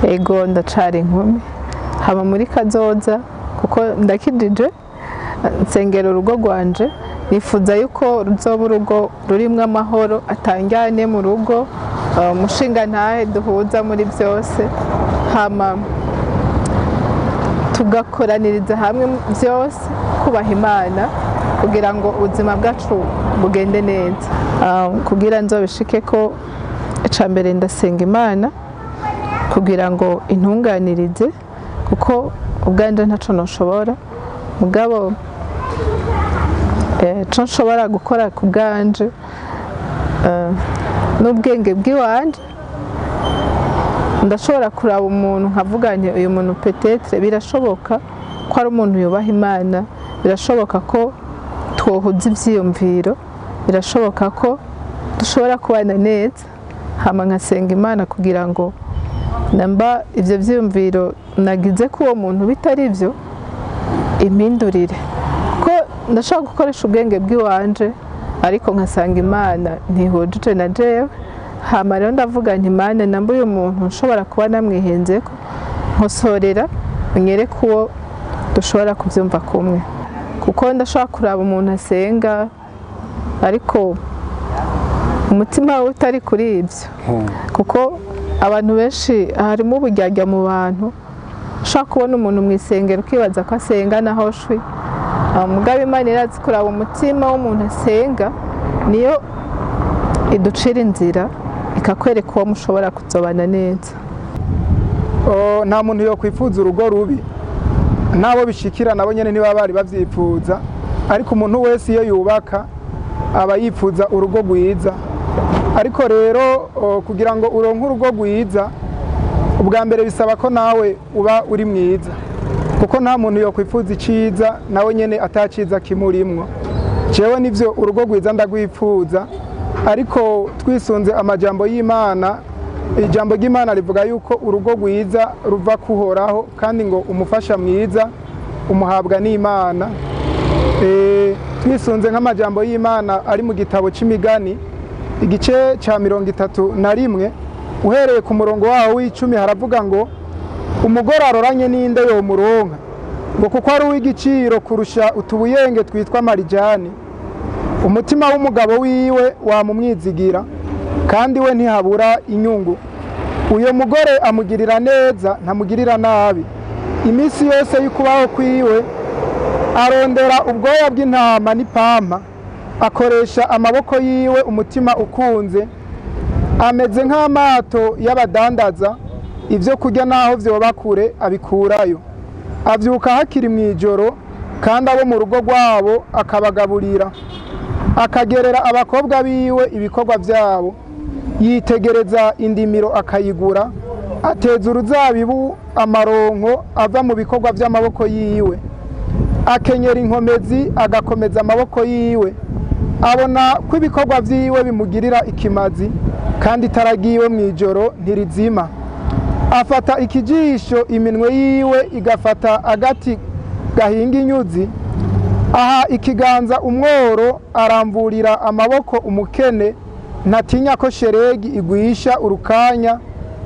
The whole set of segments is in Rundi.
Ego, ndacari inkumi. Haba muri kazoza, kuko ndakijije, nsengera urugo rwanje, nifuza yuko ruzoba urugo rurimwo amahoro, atangane mu rugo, umushinga ntahe duhuza muri byose, hama tugakoraniriza hamwe byose, kubaha Imana kugira ngo ubuzima bwacu bugende neza. Kugira nzobishike ko, icya mbere ndasenga Imana kugira ngo intunganirize, kuko ubwanjye ntaco noshobora. Mugabo co nshobora gukora ku bwanje n'ubwenge bw'iwanje, ndashobora kuraba umuntu nkavuga nti: "Uyu muntu peut-être birashoboka ko ari umuntu yubaha Imana, birashoboka ko twohuza ivyiyumviro, birashoboka ko dushobora kubana neza." Hama nkasenga Imana kugira ngo namba ivyo vyiyumviro nagize ko uwo muntu bitari byo, impindurire, kuko ndashobora gukoresha ubwenge bw'iwanje ariko nkasanga Imana ntihujije na jewe. Hama rero ndavuga nti: "Imana, namba uyu muntu nshobora kuba namwihenzeko, nkosorera, unyereke uwo dushobora kubyumva kumwe." Kuko ndashobora kuraba umuntu asenga ariko umutima we utari kuri ibyo, kuko abantu benshi harimo uburyarya mu bantu. Ushobora kubona umuntu mu isengero ukibaza ko asenga, naho shwi. Mugabo Imana irazi kuraba umutima w'umuntu asenga, niyo iducira inzira, ikakwereka uwo mushobora kuzobana neza. Oh, nta muntu yo kwifuza urugo rubi, n'abo bishikira nabo nyene ntibaba bari bavyifuza, ariko umuntu wese iyo yubaka aba yifuza urugo rwiza. Ariko rero kugira ngo uronke urugo rwiza, ubwa mbere bisaba ko nawe uba uri mwiza, kuko nta muntu yo kwifuza iciza nawe nyene ataciza kimurimwo. Jewe nivyo, urugo rwiza ndagwifuza, ariko twisunze amajambo y'Imana, ijambo ry'Imana rivuga yuko urugo rwiza ruva kuhoraho, kandi ngo umufasha mwiza umuhabwa n'Imana. Twisunze nk'amajambo y'Imana ari mu gitabo c'Imigani, igice ca 31, uhereye ku murongo wawo w'10, haravuga ngo: "Umugore aroranye n'inde yomuronka?" Ngo kuko ari uw'igiciro kurusha utubuyenge twitwa marijani. Umutima w'umugabo wiwe wamumwizigira, kandi we ntihabura inyungu. Uyo mugore amugirira neza, ntamugirira nabi iminsi yose y'ukubaho kwiwe. Arondera ubwoya bw'intama n'ipampa, akoresha amaboko yiwe umutima ukunze. Ameze nk'amato y'abadandaza, ibyo kurya naho vyoba kure abikurayo. Avyuka hakiri mu ijoro, kandi abo mu rugo rwabo akabagaburira, akagerera abakobwa biwe ibikorwa byabo. Yitegereza indimiro akayigura, ateza uruzabibu amaronko ava mu bikorwa by'amaboko yiwe. Akenyera inkomezi, agakomeza amaboko yiwe. Abona ko ibikorwa byiwe bimugirira ikimazi, kandi itara ryiwe mu ijoro ntirizima. Afata ikijisho, iminwe yiwe igafata agati gahinga inyuzi. Aha ikiganza umworo, aramvurira amaboko umukene. Ntatinya ko sheregi igwisha urukanya.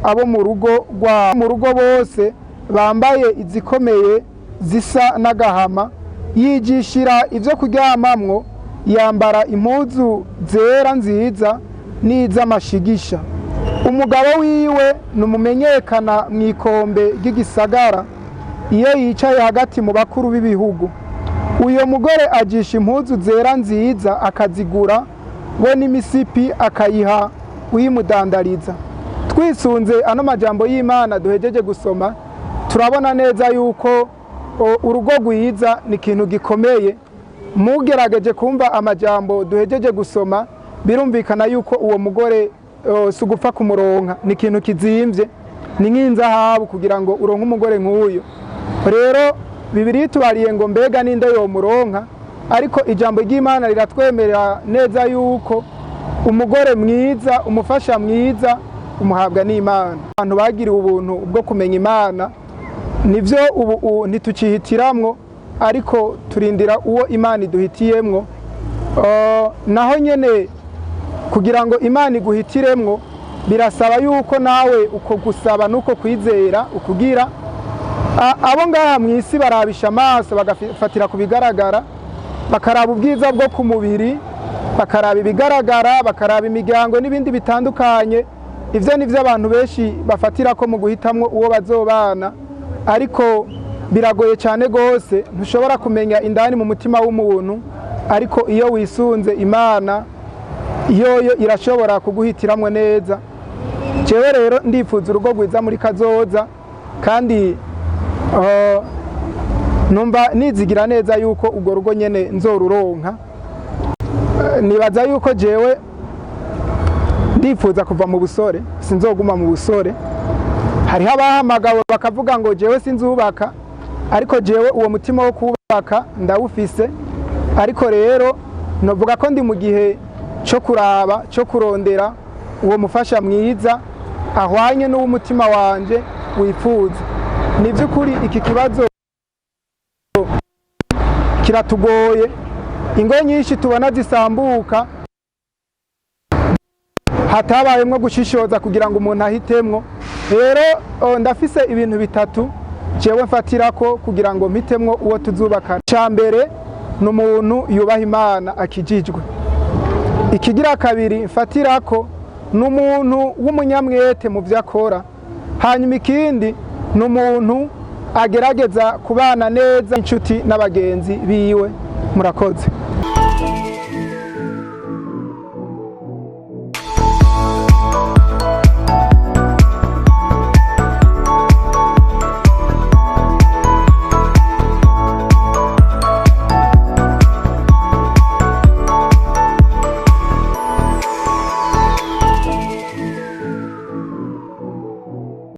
Abo mu rugo rwa mu rugo bose bambaye izikomeye zisa n'agahama. Yigishira ibyo kuryamamwo, yambara impuzu zera nziza n'iz'amashigisha. Umugabo wiwe ni umumenyekana mu ikombe ry'igisagara, iyo yicaye hagati mu bakuru b'ibihugu. Uyo mugore ajisha impuzu zera nziza akazigura, bo n'imisipi akayiha uyimudandariza. Twisunze ano majambo y'Imana duhejeje gusoma, turabona neza yuko urugo rwiza ni ikintu gikomeye. Mugerageje kumva amajambo duhejeje gusoma, birumvikana yuko uwo mugore si ugupfa kumuronka, ni ikintu kizimvye, ni nk'inzahabu kugira ngo uronke umugore nk'uyo. Rero Bibiliya itubariye ngo: "Mbega ninde yomuronka?" Ariko ijambo ry'Imana riratwemerera neza yuko umugore mwiza, umufasha mwiza, umuhabwa n'Imana. Abantu bagiriwe ubuntu bwo kumenya Imana, nivyo, ubu ntitucihitiramwo, ariko turindira uwo Imana iduhitiyemwo. Naho nyene kugira ngo Imana iguhitiremwo. Birasaba yuko nawe uko gusaba n'uko kwizera ukugira. Abo ngaha mu isi barabisha amaso, bagafatira ku bigaragara, bakaraba ubwiza bwo ku mubiri, bakaraba ibigaragara, bakaraba imiryango n'ibindi bitandukanye. Ibyo ni byo abantu benshi bafatira ko mu guhitamwo uwo bazobana, ariko biragoye cyane rwose. Ntushobora kumenya indani mu mutima w'umuntu, ariko iyo wisunze Imana, yoyo irashobora kuguhitiramwo neza. Jewe rero ndifuza urugo rwiza muri kazoza, kandi numva nizigira neza yuko urwo rugo nyene nzoruronka. Nibaza yuko jewe ndifuza kuva mu busore, sinzoguma mu busore. Hariho abahamagawe bakavuga ngo jewe sinzubaka, ariko jewe uwo mutima wo kubaka ndawufise. Ariko rero novuga ko ndi mu gihe cyo kuraba, cyo kurondera uwo mufasha mwiza ahwanye n'uw'umutima wanje wifuza. Ni by'ukuri iki kibazo kiratugoye. Ingo nyinshi tubona zisambuka hatabayemwo gushishoza kugira ngo umuntu ahitemwo. Rero ndafise ibintu bitatu jewe mfatirako kugira ngo mpitemwo uwo tuzubakana. Icya mbere ni umuntu yubaha Imana, akijijwe. Ikigira kabiri mfatirako ni umuntu w'umunyamwete mu byo akora. Hanyuma ikindi ni umuntu agerageza kubana neza inshuti n'abagenzi biwe. Murakoze.